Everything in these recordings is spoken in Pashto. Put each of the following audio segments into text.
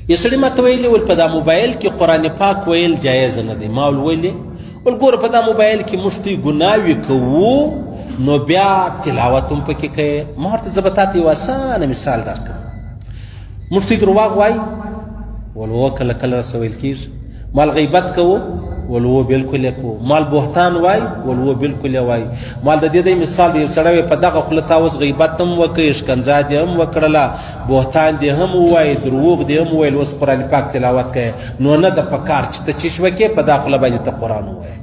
یو سړي ماته ویلي ول په دا موبایل کې قرآن پاک ویل جایز نه دی. ما ول ولې؟ ول ګوره په دا موبایل کې موږ ته ګناوې کوو نو بیا تلاوت هم پکې کوې. ما ورته زه به تا ته یو اسانه مثال درکړم. موږ ته درواغ وایي ول هو کله کله راسره ویل کېږي. مال غیبت کوو ول هو بالکل یې کوو. مال بهتان وای ول هو بالکل یې وای. مال د دې دی مثال دی، یو سړی وایي په دغه خوله تا اوس غیبت هم وکړ، ښکنځا دې هم وکړله، بهتان دې هم ووایي، دروغ دې هم وویل، اوس قرآن پاک تلاوت کوې، نو نه ده په کار چې ته چیش وکې په دا خوله باندې ته قرآن ووایې.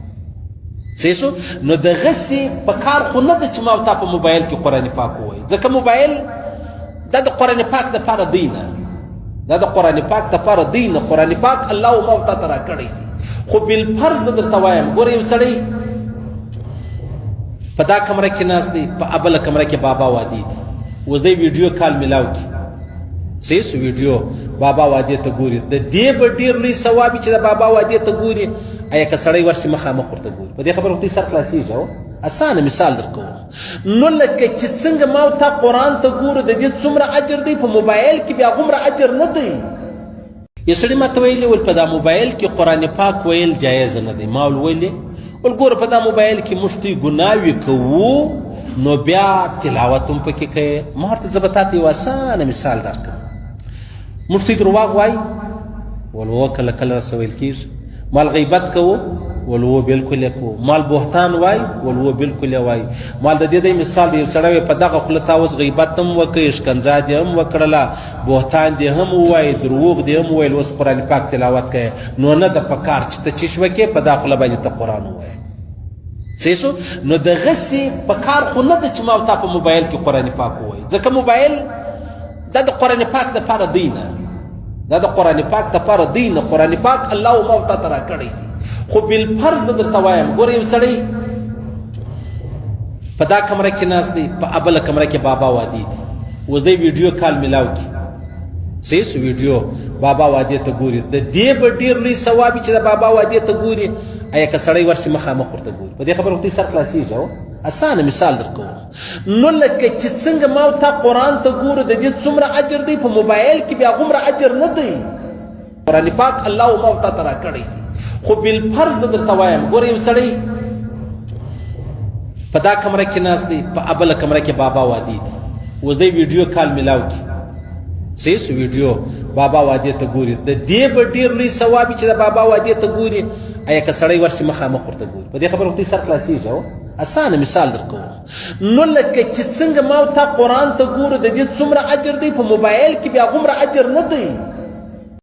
صحیح سو؟ نو دغسې په کار خو نه ده چې ما او تا په موبایل کې قرآن پاک ووایي، ځکه موبایل دا د قرآن پاک دپاره دی نه، دا د قرآن پاک دپاره دی نه. قرآن پاک الله او ما او تا ته راکړی دی. خو بالفرض زه درته وایم، ګوره یو سړی په دا کمره کې ناست دی، په ابله کمره کې بابا وادي دی، اوس دی ویډیو کال ملاو کی، صحیح سو؟ ویډیو بابا وادي ته ګوري، د دې به ډېر لوی ثواب چې د بابا وادي ته ګوري. ایا که سړی ورسي مخامخ ورته ګوري، په دې خبره خو سر خلاصېږي. اسانه مثال درکوم. نو لکه چې څنګه ما او تا قرآن ته ګورو د دې څومره اجر دی، په موبایل کې بیا هغومره اجر نه دی. یو سړي ماته ویلي ول په دا موبایل کې قرآن پاک ویل جایز نه دی. ما ول ولې؟ ول ګوره په دا موبایل کې موږ ته ګناوې کوو نو بیا تلاوت هم پکې کوې. ما ورته زه به تا ته یو اسانه مثال درکړم. موږ ته درواغ وایي ول هو کله کله راسره ویل کېږي. مال غیبت کوو ول هو بالکل یې کوو. مال بهتان وای ول هو بالکل یې وای. مال د دې دی مثال دی، یو سړی وایي په دغه خوله تا اوس غیبت هم وکړ، ښکنځا دې هم وکړله، بهتان دې هم ووایي، دروغ دې هم وویل، اوس قرآن پاک تلاوت کوې، نو نه ده په کار چې ته چیش وکې په دا خوله باندې ته قرآن ووایې. صحیح سو؟ نو دغسې په کار خو نه ده چې ما او تا په موبایل کې قرآن پاک ووایي، ځکه موبایل دا د قرآن پاک دپاره دی نه، دا د قرآن پاک دپاره دی نه. قرآن پاک الله او ما او تا ته راکړی دی. خو بالفرض زه درته وایم، ګوره یو سړی په دا کمره کې ناست دی، په ابله کمره کې بابا وادي دی، اوس دی ویډیو کال ملاو کی، صحیح سو؟ ویډیو بابا وادي ته ګوري، د دې به ډېر لوی ثواب چې د بابا وادي ته ګوري. ایا که سړی ورسي مخامخ ورته ګوري، په دې خبره خو سر خلاصېږي. اسانه مثال درکوم. نو لکه چې څنګه ما او تا قرآن ته ګورو د دې څومره اجر دی، په موبایل کې بیا هغومره اجر نه دی. قرآن پاک الله او ما او تا ته راکړی دی. خو بالفرض زه درته وایم، ګوره یو سړی په دا کمره کې ناست دی، په ابله کمره کې بابا وادي دی، اوس دی ویډیو کال ملاو کی، صحیح سو؟ ویډیو بابا وادي ته ګوري، د دې به ډېر لوی ثواب چې د بابا وادي ته ګوري. ایا که سړی ورسي مخامخ ورته ګوري، په دې خبره خو سر خلاصېږي. اسانه مثال درکوم. نو لکه چې څنګه ما او تا قرآن ته ګورو د دې څومره اجر دی، په موبایل کې بیا هغومره اجر نه دی.